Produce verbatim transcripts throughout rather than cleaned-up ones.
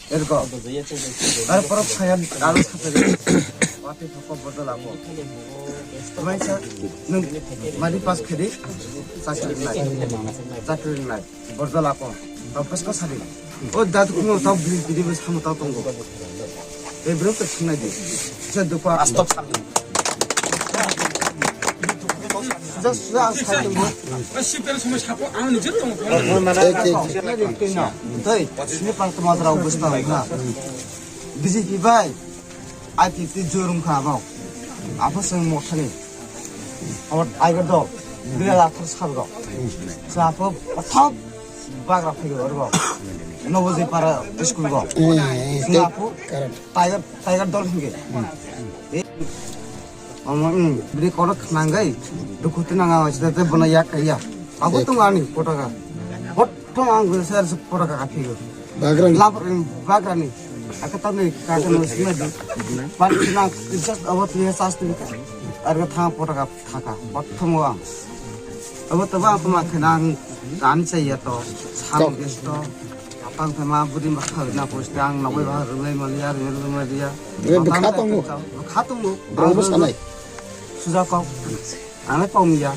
Ergo. Ar porok saya kalu sate. Wati thoko bodol abo. Mai sa nung mari pas khedi. Chakri nai. Chakri nai. Bodol abo. Tau pas ko sari. O dad kuno tau bili bili bus hamu tau tongo. E bro to sunai di. Sa dupa. Stop. Suja suja ang sai tongo. Sipel semua siapa? Ang nijat tongo. Tei sini pas to madra ubus tau ha. B J P bai. I P T jorum kha abo. Abo seng mothani. Abo tiger dol. Dui lakh thar sargo. Sa abo pathak bagra phaigo orgo. Nobojoi para school go. Sa abo tiger, tiger dol hinge. Omo, hmm, bini kono khnangwi, dukhu twnang ang sida tei bono yak ya. Abo tong ani potaka. Bottom ang gwi ser potaka ka phigo. Bagrani. Lab, hmm, bagrani. Aka tamni kaka no sima di. Pan sina just abo tu ya sas tu ka. Arga thang potaka thaka. Bottom ang. Abo to ba ma khnang ran chaya to. Sam gesto. Apang thema budi ma kha na post ang nogoi ba rwlai maliya, rwlai maliya. Bwkha tongo. Bwkha tongo. Bwrang bo sanai. Suja kok. Ang le pom ya.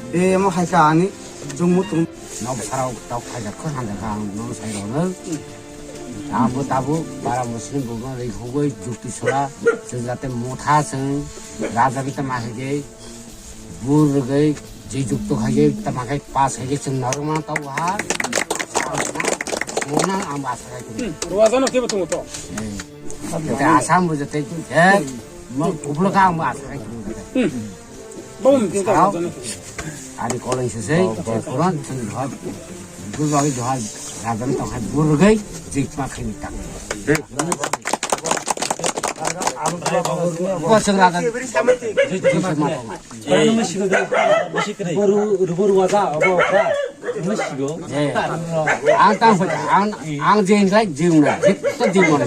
E mo hai ka ani jung mu tung. Nok sarao tok khaja kho hanja ka ang no sai ro no. Tabu tabu bara muslim bu ma ri hugoi jukti sora. Sejate motha seng raja kita mahage. Bur rwgwi je jukto khaigwi tama khai pass khaigwi chwng narwkma tau ha. Chwng nang ang asa khai tong. Ruwajano kebo tongo to. Tei Assam bo jotei je mo kublo ka ang asa khai tong. Bawon tin ta ruwajano. Ari kolai sese je koran chwng ha. Bur rwgwi joha rajan tong khai bur rwgwi je ma khai tang. Ko chwng rajan. Rubo rubo ruwa da abo ka. Ang tang ang ang jeng lai jeng na jikta jeng na.